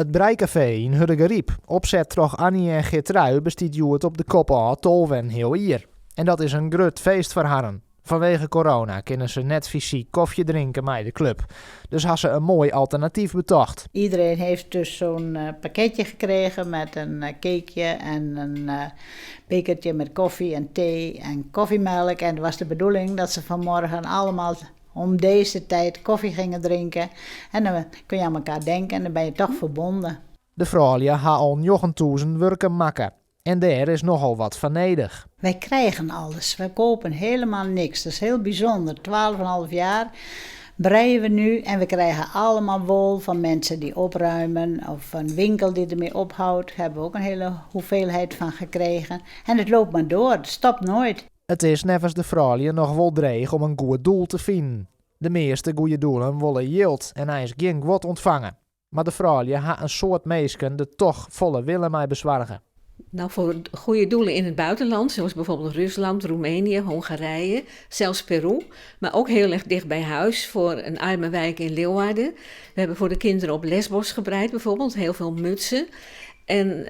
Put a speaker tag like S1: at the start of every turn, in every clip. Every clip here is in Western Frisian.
S1: It Breikafee yn Hurdegaryp, opset troch Annie en Geertrui, bestiet hjoed op de kop ôf 12,5 jier. En dat is in grut feest foar harren. Fanwege corona kinne se net fysyk kofje drinke mei de klup. Dus ha se in moai alternatyf betocht.
S2: Iedereen heeft dus zo'n pakketje gekregen met een cakeje en een bekertje met koffie en thee en koffiemelk. En het was de bedoeling dat ze vanmorgen allemaal om deze tijd koffie gingen drinken. En dan kun je aan elkaar denken en dan ben je toch verbonden.
S1: De froulju ha al 9000 wurken makke. En dêr is nochal wat foar nedich.
S2: Wij krijgen alles. Wij kopen helemaal niks. Dat is heel bijzonder. 12,5 jaar breien we nu en we krijgen allemaal wol van mensen die opruimen of een winkel die ermee ophoudt. Daar hebben we ook een hele hoeveelheid van gekregen. En het loopt maar door, het stopt nooit.
S1: It is neffens de froulju noch wol dreech om in goed doel te finen. De measte goede doelen wolle jild en eins gjin guod ûntfange. Mar de froulju ha in soad minsken der toch folle wille mei besoarge.
S3: Nou, voor goede doelen in het buitenland, zoals bijvoorbeeld Rusland, Roemenië, Hongarije, zelfs Peru. Maar ook heel erg dicht bij huis voor een arme wijk in Leeuwarden. We hebben voor de kinderen op Lesbos gebreid bijvoorbeeld, heel veel mutsen. En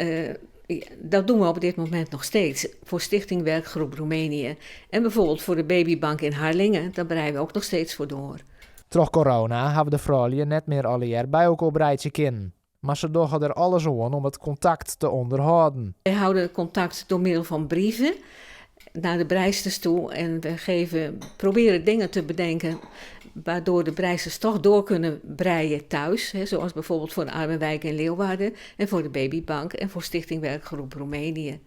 S3: dat doen we op dit moment nog steeds. Voor Stichting Werkgroep Roemenië. En bijvoorbeeld voor de babybank in Harlingen, daar breien we ook nog steeds voor door.
S1: Troch corona hawwe de froulju net mear allegear by elkoar breidzje kinnen. Mar se dogge der alles oan om it kontakt te ûnderhâlden.
S3: Wij houden contact door middel van brieven naar de breisters toe. En we proberen dingen te bedenken waardoor de breisters toch door kunnen breien thuis. Hè, zoals bijvoorbeeld voor de arme wijk in Leeuwarden en voor de babybank en voor Stichting Werkgroep Roemenië.